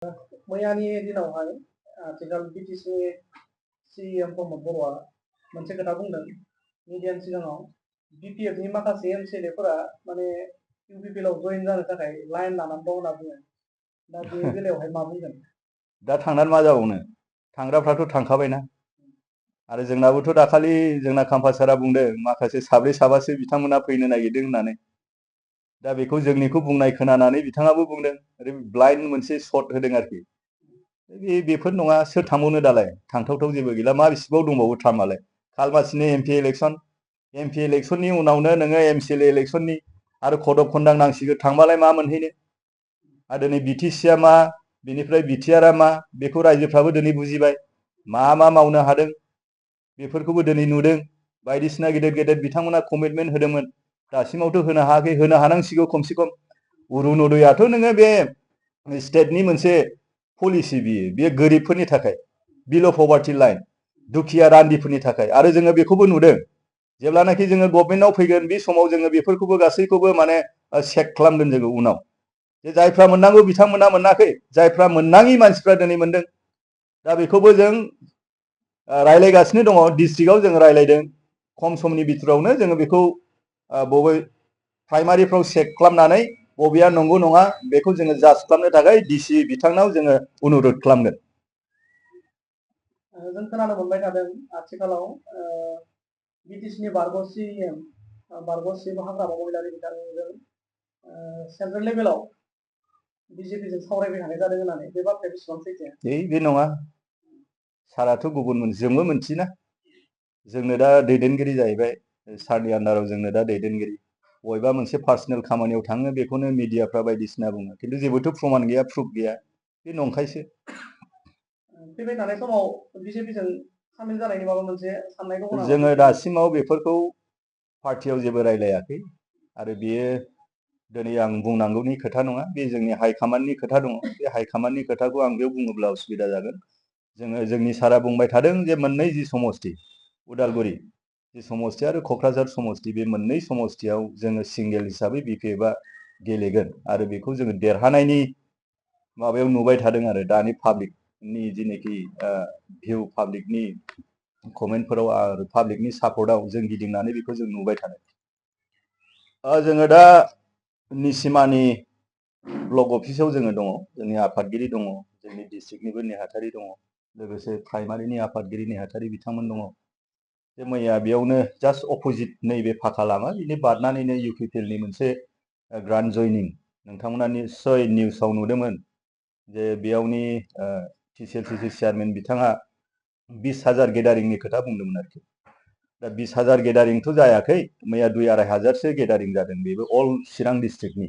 मैयानि दिनावहाय आथिखाल BTC CM प्रमद बर'आ मोनसे खोथा बुंदों मिडियानि सिगाङाव बिपिएफनि माखासे एमसिएलएफोरा माने इउपिपिएलआव जइन जानो थाखाय लाइन लानानै दं होनना बुङो। दा बे बेलायावहाय मा बुंगोन? दा थांनानै मा जाबावनो, थांग्राफ्राथ' थांखाबायना। आरो जोंनाबोथ' दाखालि जोंना काम्पासारा बुंदों माखासे साब्रै साबासो बिथांमोना फैनो नागिरदों होननानै। दा बेखौ जोंनिखौ बुंनाय खोनानानै बिथाङाबो बुंदों ओरै ब्लाइन्ड मोनसे शट होदों आरोखि। बेफोर नङा, सोर थांबावनो दालाय, थांथावथाव जेबो गैला, मा बेसेबां दंबावो टार्मालाय। खालमासिनि एमपि इलेक्सननि उनावनो नोङो एमसिएलए इलेक्सननि आरो कड अफ कन्डाक्ट नांसिगोन, थांबालाय मा मोनहैनो। आरो दिनै बिटिसिआ मा, बिनिफ्राय बिटिआरआ मा, बेखौ रायजोफ्राबो दिनै बुजिबाय। मा मावनो हादों बेफोरखौबो दिनै नुदों। बायदिसिना गेदेर गेदेर बिथांमोना कमिटमेन्ट होदोंमोन, दासिमावथ' होनो हायाखै, होनो हानांसिगौ खमसे खम। अरुनदयाथ' नोङो बे स्टेटनि मोनसे पलिसि, बियो गोरिबफोरनि थाखाय, बिल' पभार्टि लाइन, दुखिया रान्दिफोरनि थाखाय। आरो जोङो बेखौबो नुदों, जेब्लानाखि जोङो गभर्नमेन्टआव फैगोन बे समाव जोङो बेफोरखौबो गासैखौबो माने चेक खालामगोन जोङो उनाव, जे जायफ्रा मोननांगौ बिथांमोना मोनाखै, जायफ्रा मोननाङि मानसिफ्रा दिनै मोनदों। दा बेखौबो जों रायलायगासिनो दङ, डिस्ट्रिक्टआव जों रायलायदों। खम समनि बिथोरावनो जोङो बेखौ बबे प्राइमारिफ्राव चेक खालामनानै बबेया नंगौ नङा बेखौ जोङो जाज खालामनो थाखाय डिसि बिथांनाव जोङो अनुर'ध खालामगोन। जों खोनानो मोनबाय थादों आथिखालाव बिटिसिनि बारग' सिएम हाग्रामा महिलारि बिथांजों सेन्ट्रेल लेभेलाव बिजेपिजों सावरायबाय थानाय जादों होननानै, बे बाथ्राया बेसेबां सैथो? बे नङा, साराथ' गुबुन जोंबो मोनथियोना, जोंनो दा दैदेनगिरि जाहैबाय, सारनि आन्दाराव जोंनो दा दैदेनगिरि। बबेबा मोनसे पार्सनेल खामानियाव थाङो, बेखौनो मिडियाफ्रा बायदिसिना बुङो, खिन्थु जेबोथ' प्रमान गैया, प्रुफ गैया, बे नंखायसो। फैबाय थानाय समाव बिजेपिजों सामिल जानायनि माबा मोनसे साननाय दङ नामा? जोङो दासिमाव बेफोरखौ पार्टियाव जेबो रायलायाखै, आरो बेयो दिनै आं बुंनांगौनि खोथा नङा, बे जोंनि हाइकामान्डनि खोथा दङ। बे हाइकामान्डनि खोथाखौ आं बेयाव बुङोब्ला उसुबिदा जागोन। जोंनि सारा बुंबाय थादों जे मोननै जि समष्टि, उदालगुरि जि समष्टि आरो क'क्राझार समष्टि, बे मोननै समष्टियाव जोङो सिंगेल हिसाबै बिपिएफआ गेलेगोन, आरो बेखौ जोङो देरहानायनि माबायाव नुबाय थादों। आरो दानि पाब्लिकनि जिनाखि भिउ, पाब्लिकनि कमेन्टफोराव आरो पाब्लिकनि सापर्टआव जों गिदिंनानै बेखौ जों नुबाय थादों। जोङो दा निसिमानि ब्लक अफिसाव जोङो दङ, जोंनि आफादगिरि दङ, जोंनि डिस्ट्रिक्टनिबो नेहाथारि दङ, लोगोसे प्राइमारिनि आफादगिरि नेहाथारि बिथांमोन दङ। जे मैया बेयावनो जास्ट अपोजिट नैबे फाखा लामा, बिनि बारनानैनो इउपिपिएलनि मोनसे ग्रान्ड जयनिं, नोंथांमोना निस्सय निउसाव नुदोंमोन, जे बेयावनि टिसिएलसिसि चेयारमेन बिथाङा 20,000 गेदारिंनि खोथा बुंदोंमोन आरोखि। दा 20,000 गेदारिंथ' जायाखै, मैया 2-2.5 हाजारसो गेदारिं जादों, बेबो अल चिरां डिस्ट्रिक्टनि।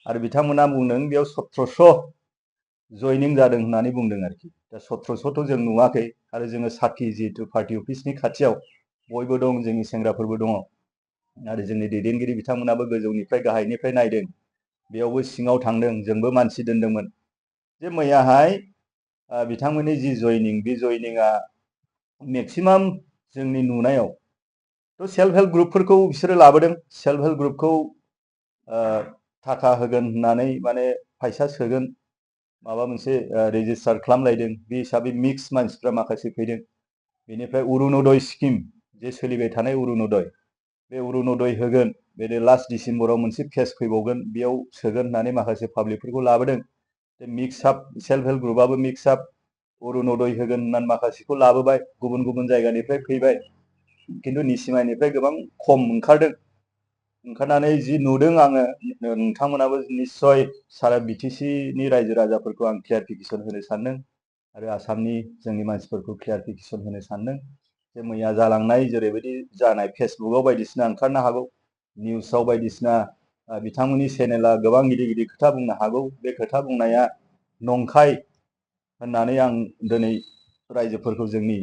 आरो बिथांमोना बुंदों बेयाव 1700 जयनिं जादों होननानै बुंदों आरोखि। दा 1700थ' जों नुवाखै, आरो जोङो साखि, जिहेतु पार्टी अफिसनि खाथियाव बयबो दं, जोंनि सेंग्राफोरबो दङ, आरो जोंनि दैदेनगिरि बिथांमोनाबो गोजौनिफ्राय गाहायनिफ्राय नायदों, बेयावबो सिङाव थांदों, जोंबो मानसि दोनदोंमोन। जे मैयाहाय बिथांमोननि जि जयनिं, बे जयनिंआ मेक्सिमाम जोंनि नुनायाव थ' सेल्फ हेल्प ग्रुपफोरखौ बिसोरो लाबोदों। सेल्फ हेल्प ग्रुपखौ थाखा होगोन होननानै, माने फैसा सोगोन, माबा मोनसे रेजिस्टार खालामलायदों, बे हिसाबै मिक्स मानसिफ्रा माखासे फैदों। बेनिफ्राय अरुनदय स्किम, जे सोलिबाय थानाय अरुनदय, बे अरुनदय होगोन, बे लास्ट डिसेम्बराव मोनसे फेज फैबावगोन, बेयाव सोगोन होननानै माखासे पाब्लिकफोरखौ लाबोदों। मिक्स आप, सेल्फ हेल्प ग्रुपआबो मिक्स आप, अरुनदय होगोन होननानै माखासेखौ लाबोबाय, गुबुन गुबुन जायगानिफ्राय फैबाय, खिन्थु निसिमानिफ्राय गोबां खम ओंखारदों। ओंखारनानै जि नुदों आङो, नोंथांमोनाबो निस्सय सारा बिटिसिनि रायजो राजाफोरखौ आं क्लियारिफिकेसन होनो सानदों, आरो आसामनि जोंनि मानसिफोरखौ क्लियारिफिकेसन होनो सानदों, जे मैया जालांनाय जेरैबायदि जानाय, फेसबुकआव बायदिसिना ओंखारनो हागौ, निउसाव बायदिसिना बिथांमोननि चेनेला गोबां गिदिर गिदिर खोथा बुंनो हागौ, बे खोथा बुंनाया नंखाय होननानै आं दिनै रायजोफोरखौ, जोंनि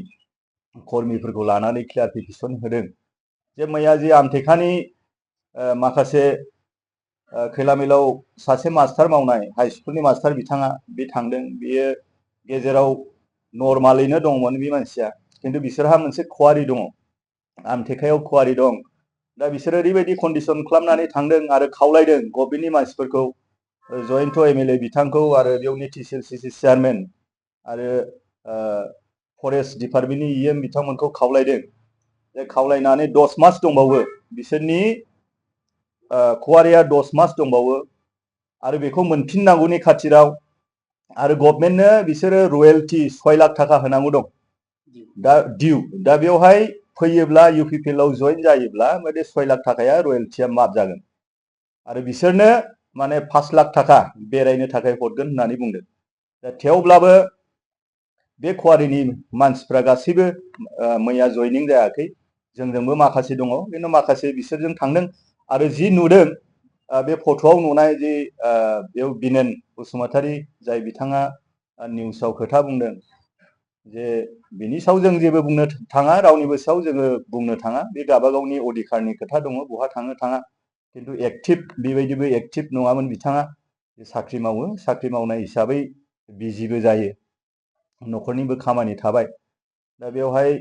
कर्मिफोरखौ लानानै क्लियारिफिकेसन होदों। जे मैया जि आमटेकानि माखासे खैलामैलाव सासे मास्टार मावनाय, हाइ स्कुलनि मास्टार बिथाङा, बे थांदों, बेयो गेजेराव नर्मालैनो दंमोन बे मानसिया, खिन्थु बिसोरहा मोनसे खवारि दङ, आमटेकायाव खवारि दं। दा बिसोरो ओरैबायदि कन्डिसन खालामनानै थांदों, आरो खावलायदों गभर्नमेन्टनि मानसिफोरखौ, जयन्त एमएलए बिथांखौ आरो बेयावनि टिसिएलसीसी चेयारमेन आरो फरेस्ट डिपार्टमेन्टनि इएम बिथांमोनखौ खावलायदों जे खावलायनानै 10 मास दंबावो बिसोरनि कुवारिया 10 मास दंबावो आरो बेखौ मोनफिननांगौनि खाथिराव आरो गभर्नमेन्टनो बिसोरो रयेल्टी 6 लाख थाखा होनांगौ दं दा डिउ दा बेवहाय फैयोब्ला इउपिपिएलआव जइन जायोब्ला बे 6 लाख थाखाया रयेल्टीया माफ जागोन आरो बिसोरनो माने 5 लाख थाखा बेरायनो थाखाय हरगोन होननानै बुंदों दा थेवब्लाबो बे कुवारिनि मानसिफ्रा गासैबो मैया जयनिं जायाखै जोंजोंबो माखासे दङ खिन्थु माखासे बिसोरजों थांदों आरो जि नुदों बे फट'आव नुनाय जे बेयाव बिनेन बसुमतारी जाय बिथाङा निउसाव खोथा बुंदों जे बिनि सायाव जों जेबो बुंनो थाङा रावनिबो सायाव जोङो बुंनो थाङा बे गावबागावनि अधिकारनि खोथा दङ बहा थाङो थाङा खिन्थु एक्टिभ बेबायदिबो एक्टिभ नङामोन बिथाङा साख्रि मावो साख्रि मावनाय हिसाबै बिजिबो जायो न'खरनिबो खामानि थाबाय दा बेवहाय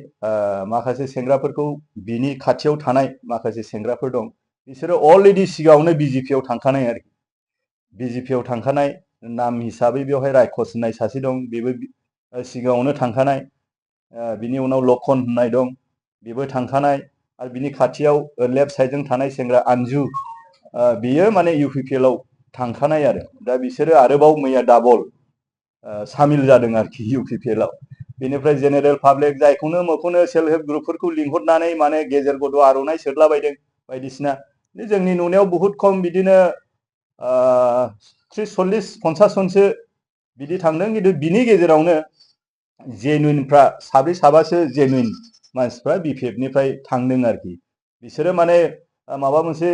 माखासे सेंग्राफोरखौ बिनि खाथियाव थानाय माखासे सेंग्राफोर दं बिसोरो अलरेडि सिगाङावनो बिजेपिआव थांखानाय आरोखि बिजेपिआव थांखानाय नाम हिसाबै बेवहाय रायखस होननाय सासे दं बेबो सिगाङावनो थांखानाय बिनि उनाव लखन होननाय दं बेबो थांखानाय आरो बिनि खाथियाव लेफ्ट साइडजों थानाय सेंग्रा आनजु बियो माने इउपिपिएलआव थांखानाय आरो दा बिसोरो आरोबाव मैया डाबल सामिल जादों आरोखि इउपिपिएलआव बेनिफ्राय जेनेरेल पाब्लिक जायखौनो मखौनो सेल्फ हेल्प ग्रुपफोरखौ लिंहरनानै माने गेजेर गद' आर'नाइ सोदलाबायदों बायदिसिना जोंनि नुनायाव बहुद खम बिदिनो 30-40-50 जनसो बिदि थांदों खिन्थु बिनि गेजेरावनो जेनुइनफ्रा साब्रै साबासो जेनुइन मानसिफ्रा बिपिएफनिफ्राय थांदों आरोखि बिसोरो माने माबा मोनसे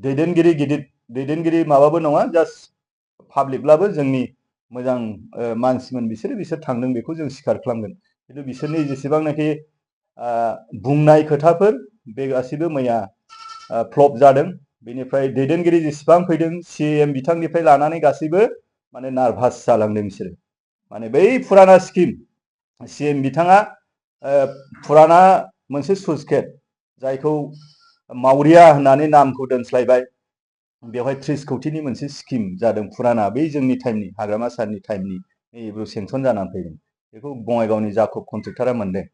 दैदेनगिरि गिदिर दैदेनगिरि माबाबो नङा जास्ट पाब्लिकब्लाबो जोंनि मोजां मानसिमोन बिसोर थांदों बेखौ जों स्वीकार खालामगोन खिन्थु बिसोरनि जेसेबांनाखि बुंनाय खोथाफोर बे गासैबो मैया फ्लप जादों बेनिफ्राय दैदेनगिरि जेसेबां फैदों सिएम बिथांनिफ्राय लानानै गासैबो माने नार्भास जालांदों बिसोरो माने बै फुराना स्किम सिएम बिथाङा फुराना मोनसे सुसकेट जायखौ मावरिया होननानै नामखौ दोनस्लायबाय बेवहाय 30 कौटिनि मोनसे स्किम जादों फुराना बै जोंनि टाइमनि हाग्रामा सारनि टाइमनि नैबेबो सेंसन जानानै फैदों बेखौ बङाइगावनि जाखब कन्ट्रेक्टरा मोनदों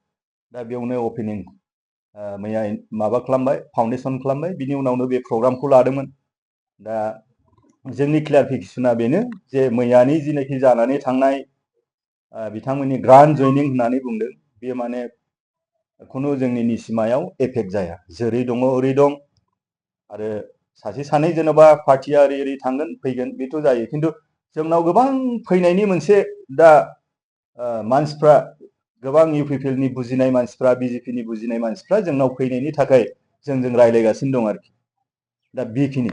दा बेयावनो अपेनिं मैया माबा खालामबाय फाउन्डेसन खालामबाय बिनि उनावनो बे प्रग्रामखौ लादोंमोन दा जोंनि क्लियारिफिकेसना बेनो जे मैयानि जिनाखि जानानै थांनाय बिथांमोननि ग्रान्ड जयनिं होननानै बुंदों बेयो माने खुनु जोंनि निसिमायाव एफेक्ट जाया जेरै दङ ओरै दं आरो सासे सानै जेनेबा पार्टिया ओरै थांगोन फैगोन बेथ' जायो खिन्थु जोंनाव गोबां फैनायनि मोनसे दा मानसिफ्रा गोबां इउपिपिएलनि बुजिनाय मानसिफ्रा बिजेपिनि बुजिनाय मानसिफ्रा जोंनाव फैनायनि थाखाय जोंजों रायज्लायगासिनो दं आरोखि दा बेखिनि